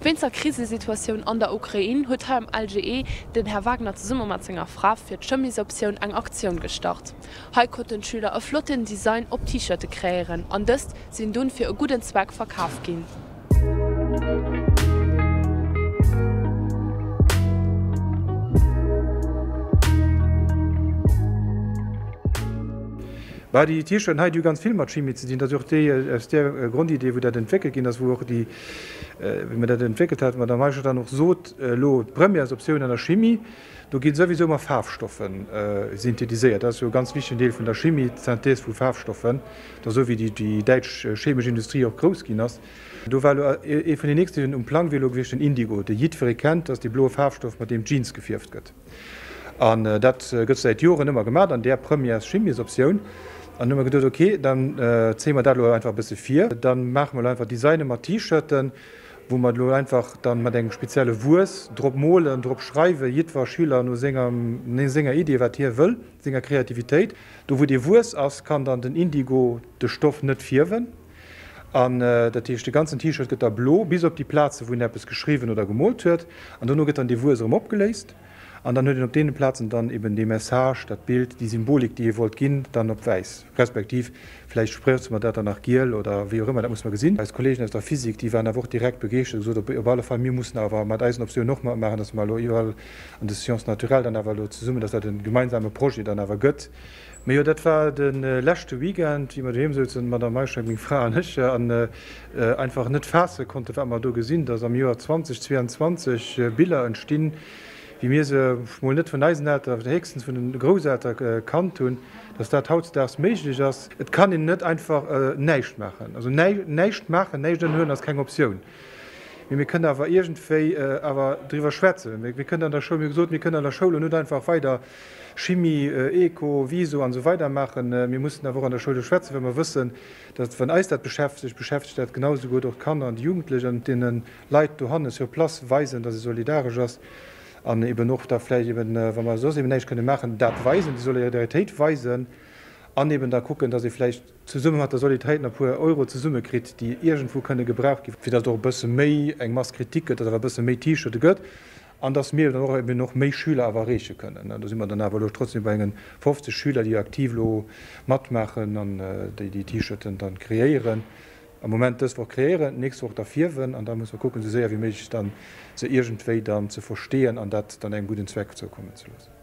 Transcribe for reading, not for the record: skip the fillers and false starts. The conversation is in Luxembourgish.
Wéinst der Krisesituatioun an der Ukrain huet hei am LGE den Här Wagner zesumme mat senger Fra fir d'Chemiesoptioun eng Aktioun gestart. Hei konnten d'Schüler e flotten Design op T-Shirte kreéieren an dëst sinn dunn fir e gudden Zweck verkaf ginn. Bah, déi T-Shirten hei, déi hu ganz vill mat Chimie ze dinn. Dat ass jo och déi, aus där Grondidee, wou dat entwéckelt ginn ass, wou och déi, wéi mer dat entwéckelt haten, d'Madame Eicher dann och sot, elo d'Premièresoptioun an der Chimie, do gi souwisou ëmmer Faarfstoffe synthetiséiert. Dat ass jo e ganz wichtegen Deel vun der Chimie, d'Synthèse vu Faarfstoffen. Dat ass esou, wéi déi däitsch chemesch Industrie och grouss ginn ass. Do war elo ee vun den nächsten um Plang wier elo gewiescht den Indigo, dee jiddweree kennt, dat ass dee bloe Faarfstoff, mat deem d'Jeans gefierft gëtt. An dat gëtt säit Joren ëmmer gemaach an där Premières-Chimiesoptioun. An hu mer geduet, ok, dann zéie mer dat elo einfach e bësse vir. Da maache mer elo einfach Designe mat T-Shirten, wou mer elo einfach dann mat engem spezielle Wuess drop molen, drop schreiwen, jiddwer Schüler no senger, no senger Idee, wat hie wëll, senger Kreativitéit. Do wou dee Wuess ass, kann dann den Indigo de Stoff net fierwen. An dat heescht, de ganzen T-Shirt gëtt da blo, bis op déi Plaze wou een eppes geschriwwen oder gemoolt huet. An dono gëtt dann dee Wuess erëm opgeléist. An dann huet een op deene Plazen dann eben dee Message, dat Bild, déi Symbolik, déi ee wollt ginn, dann op wäiss. Respektiv vläicht sprëtze mer dat dann nach giel oder wéi och ëmmer, dat muss mer gesinn. Eis Kollegen aus der Physik, déi waren awer och direkt begeeschtert, hu gesot, op alle Fall, mir mussen awer mat eisen Optiounen och matmaachen, dass mer elo iwwerall an de Sciences naturelles dann awer elo zesummen, dass dat e gemeinsame Projet dann awer gëtt. Mee jo, dat war de leschte Weekend, wéi mer doheem souzen, d'Madame Meischeng, meng Fra an ech, an einfach net faasse konnten, wat mer do gesinn, dass am Joer 2022 Biller entstinn, wéi mir se mol net vun eisen Elteren, héchstens vun den Grousseltere kannt hunn, dass dat hautzedaags méiglech ass. Et kann een net einfach näischt maachen. Also näischt maachen, näischt ënnerhuelen ass keng Optioun. Mee mir kënnen awer iergendwéi awer driwwer schwätzen. Mir kënnen an der Schoul, mir hu gesot, mir kënnen an der Schoul elo net einfach weider Chimie, Eco, Viso an esou weider maachen. Mir mussen awer och an der Schoul do schwätzen, well mer wëssen, datt wann eis dat beschäftegt, beschäftegt dat genau esou gutt och d'Kanner an déi Jugendlech an deene Leit dohanne sur place weisen, datt ee solidaresch ass an eben och da vläicht eben, wa mer soss eben näischt kënne maachen, dat weisen, déi Solidaritéit weisen an eben da kucken, datt ee vläicht zesumme mat der Solidaritéit nach e puer Euro zesummekritt, déi iergendwou kënne gebraucht ginn, fir datt et och e bësse méi eng Masse critique gëtt, datt awer e bësse méi T-Shirte gëtt. An dass mir dann och eben och méi Schüler awer erreeche kënnen. Do si mer dann awer elo trotzdem bei engen 50 Schüler, déi aktiv elo matmaachen an déi déi T-Shirten dann kreéieren. Am Moment dës Woch kreéieren, d'nächst Woch da fierwen an da musse mer kucken, esou séier wéi méiglech dann se iergendwéi dann ze versteeën an dat dann engem gudden Zweck zoukommen ze loossen.